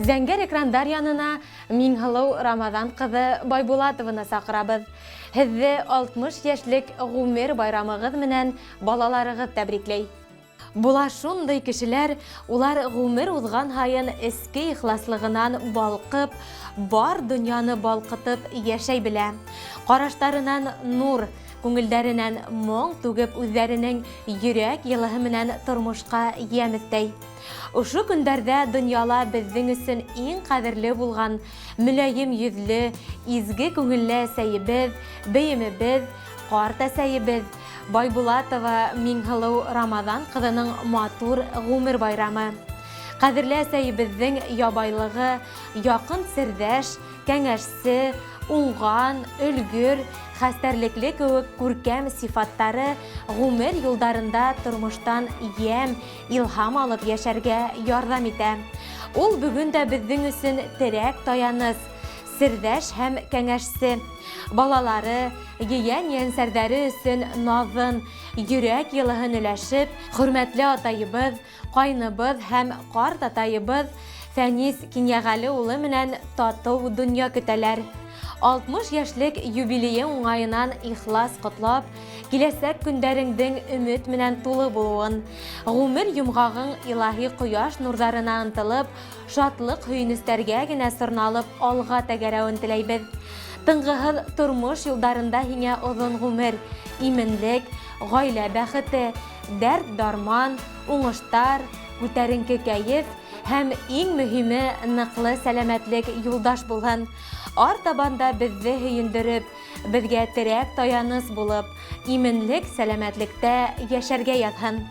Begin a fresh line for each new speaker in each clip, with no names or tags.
Зәңгәр экрандар янына Миңһылыу Рамаҙан ҡыҙы Байбулатованы саҡырабыҙ. Һеҙҙе 60 йәшлек ғүмер байрамығыҙ менән балаларығыҙ тәбрикләй. Була шундый кешеләр, улар ғүмер уҙған һайын эске ихласлығынан балҡып, бар донъяны балҡытып йәшәй белә. Ҡараштарынан нур, күңелдәренән моң түгеп үҙҙәренең йөрәк йылыһы менән тормошҡа йәм өҫтәй. Ошо көндәрҙә донъяла беҙҙең өсөн иң ҡәҙерле булған, мөләйем йөҙлө, изге күңелле әсәйебеҙ, бейемебеҙ, ҡарт әсәйебеҙ, Байбулатова Миңһылыу Рамаҙан ҡыҙының матур ғүмер байрамы. Ҡәҙерле әсәйебеҙҙең ябайлығы, яҡын серҙәш, кәңәшсе, уңған, өлгөр, хәстәрлекле кеүек күркәм сифаттары ғүмер юлдарында тормоштан йәм, илһам алып йәшәргә ярҙам итә. Ул бөгөн дә беҙҙең өсөн терәк-таяныс, серҙәш һәм кәңәшсе. Балалары, ейән-ейәнсәрҙәре өсөн наҙын, йөрәк йылыһын өләшеп, хөрмәтле атайыбыҙ, ҡайныбыҙ һәм ҡарт атайыбыҙ Фәнис Кинйәғәле улы менән татыу донъя көтәләр. 60 йәшлек юбилейы уңайынан ихлас котлап, киләсәк көндәреңдең өмөт менән тулы булыуын, ғүмер йомғағың илаһи кояш нурҙарына ынтылып, шатлык-һөйөнөстәргә генә сорналып алға тәгәрәүен теләйбеҙ. Тынғыһыҙ тормош юлдарында һиңә оҙон ғүмер, именлек, ғаилә бәхете, дәрт-дарман, уңыштар, күтәренке кәйеф һәм иң мөһиме ныҡлы сәләмәтлек юлдаш булһын. Артабан да беҙҙе һөйөндөрөп, беҙгә терәк-таяныс булып, именлек-сәләмәтлектә йәшәргә яҙһын.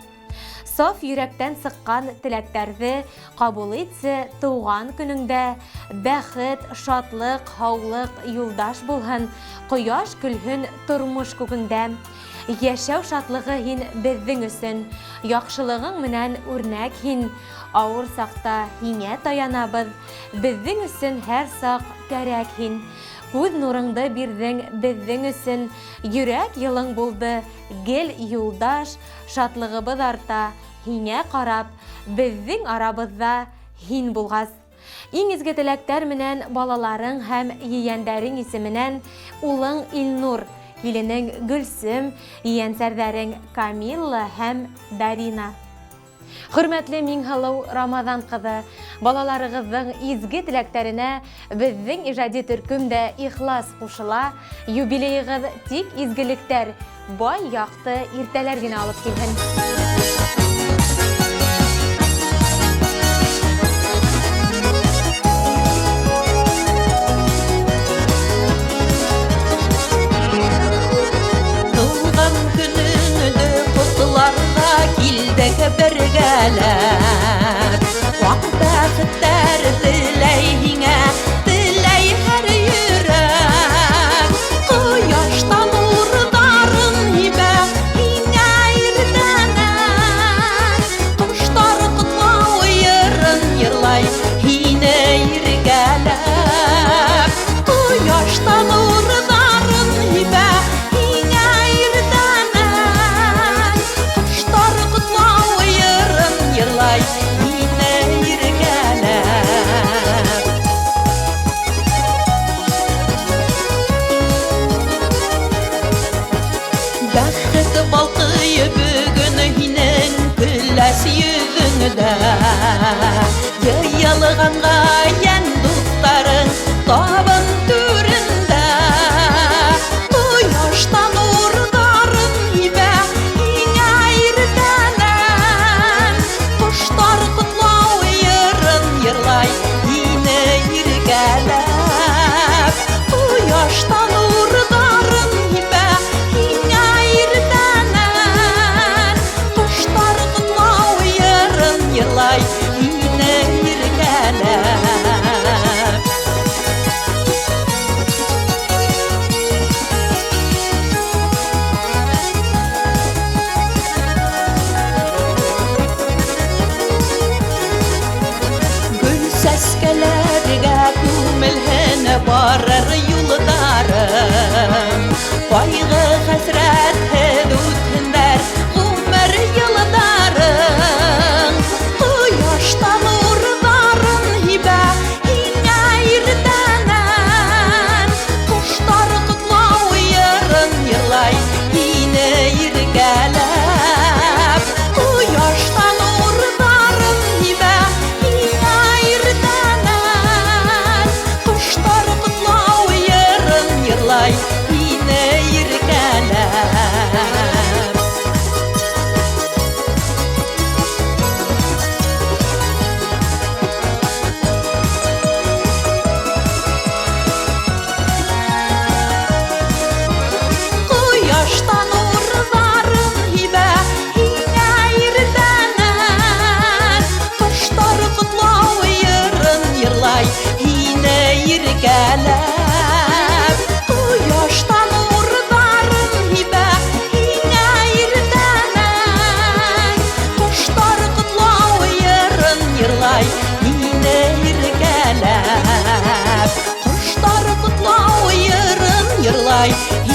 Саф йөрәктән сыҡҡан теләктәрҙе ҡабул итсе, тыуған көнөңдә бәхет, шатлыҡ, һаулыҡ юлдаш булһын, ҡояш көлһөн тормош күгеңдә. Йәшәү шатлығы һин беҙҙең өсөн, яҡшылығың менән үрнәк һин, авыр саҡта һиңә таянабыҙ, беҙҙең өсөн һәр саҡ кәрәк һин. Күҙ нурыңды бирҙең беҙҙең өсөн, йөрәк йылың булды гел юлдаш, Шатлығыбыҙ арта, һиңә ҡарап, Беҙҙең арабыҙҙа һин булғас. Иң изге теләктәр менән балаларың һәм ейәндәрең исеменән улың Илнур, киленең Гөлсем, ейәнсәрҙәрең Камилла һәм Дарина. Хөрмәтле Миңһылыу Рамаҙан ҡыҙы, балаларығыҙҙың изге теләктәренә беҙҙең ижади төркөм дә ихлас ҡушыла, юбилейығыҙ тик изгелектәр, бай якты иртәләр генә алып килһен.
Тыуған көнөңдө ҡотларға килдек бергәләп. Ваҡ бәхеттәр теләй һиңә, теләй һәр йөрәк. Ҡояшта нурҙарын һибә һиңә иртәнән. Ҡоштар ҡотлау йырын йырлай һине иркәләп. Ҡояшта нурҙарын һибә һиңә иртәнән. Ҡоштар ҡотлау йырын йырлай һине иркәләп. Бәхет балҡый бөгөн һинең көләс йөҙөңдә. Йыйылғанға йән дуҫтарың табын түрендә. Ҡояшта нурҙарын һибә һиңә иртәнән. Ҡоштар ҡотлау йырын йырлай һине иркәләп. Ҡояшта нурҙарын һибә һиңә иртәнән. Ҡоштар ҡотлау йырын йырлай һине иркәләп. Гөл сәскәләргә күмелһен барыр юлдарың. Ҡайғы хәсрәтһеҙ үтһендәр ғүмер йылдарың. Ҡояшта нурҙарын һибә ҡарай.